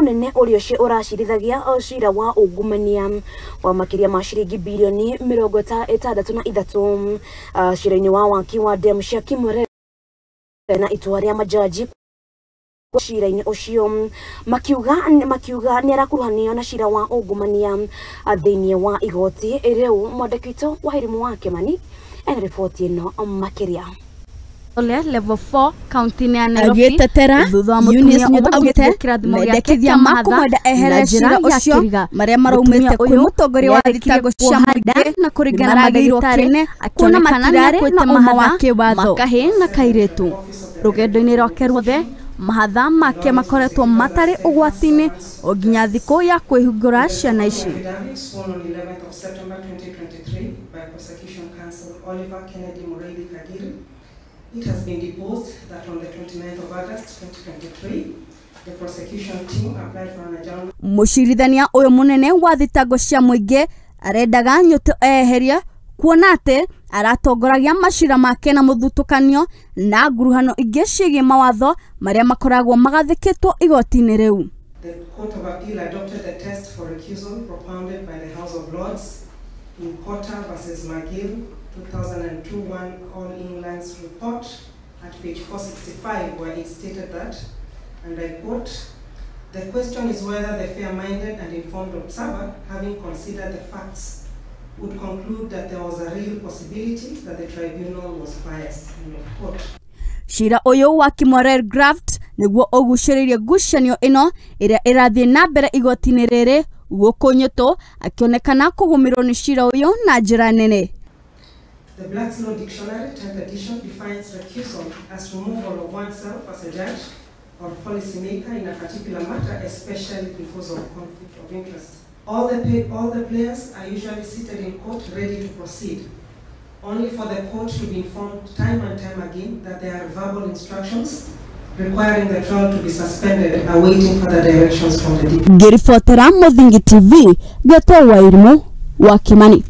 Munene ũrĩa ũcio ũracirithagia cira wa ungumania wa makĩria ma ciringi bilioni 63 cira-inĩ wa waki wa demu cia Kimwarer na itua rĩa majaji cira-inĩ ũcio makiuga nĩ arakuruhanio na cira wa ungumania thĩinĩ wa igoti rĩu. Mwandĩki witũ Wairimu wa Kimani ena riboti ĩno makĩria. Ole level 4 kaunti ya Nairobi agĩtetera thutha wa Eunice mũtumia Nyutu ũmwe augĩte gũkinyia kĩrathimo gĩake mendekithia kĩa ma mahatha kũmwenda ehere na njĩra cira ya ũcio kĩriga. marĩa maraumĩte Mũtumia kwĩ ũyũ mũtongoria wa nĩarĩkirie thitango cia kuoha nda mũingĩ na kũringana na nĩmaragĩirwo ndagĩtarĩ kĩene kuona akĩonekana matirarĩ nĩakuĩte na ũma wa mahatha kĩwatho. ma kahĩĩ na kairĩtu. Rũgendo-inĩ rwake ruothe mahatha make makoretwo matarĩ ũgwati-inĩ o nginya thikũ ya kwĩhingũra ciana ici. Affidavit sworn on 11th of September 2023 by Prosecution Counsel Oliver Kennedy Mureithi Kagiri. It has been deposed that on the 29th of August 2023, the prosecution team applied for an adjournment Mũcirithania ũyũ mũnene wa thitango cia mũingĩ arendaga Nyutu eherie kuona atĩ aratongoragia macira make na mũthutũkanio na nguruhano ingĩ ciĩgiĩ mawatho marĩa makoragwo magathĩkĩtwo igoti-inĩ rĩu. The Court of Appeal adopted the test for recusal propounded by the House of Lords in Porter versus McGill 2002 1 All England's report at page 465, where it stated that, and I quote, "The question is whether the fair-minded and informed observer, having considered the facts, would conclude that there was a real possibility that the tribunal was biased." End of quote. Cira ũyũ wa Kimwarer Graft nĩguo ũgucĩrĩirie ngucanio ĩno ĩrĩa ĩrathiĩ na mbere igoti-inĩ rĩrĩ gũkũ Nyutu akĩonekana kũgũmĩrwo nĩ cira ũyũ na njĩra nene. The Black's Law Dictionary, 10th edition, defines recusal as removal of oneself as a judge or policymaker in a particular matter, especially because of conflict of interest. All the players are usually seated in court ready to proceed, only for the court to be informed time and time again that there are verbal instructions requiring the trial to be suspended, awaiting further directions from the DPP. Ngĩribotera Mũthingi TV, ngetwo Wairimu wa Kimani.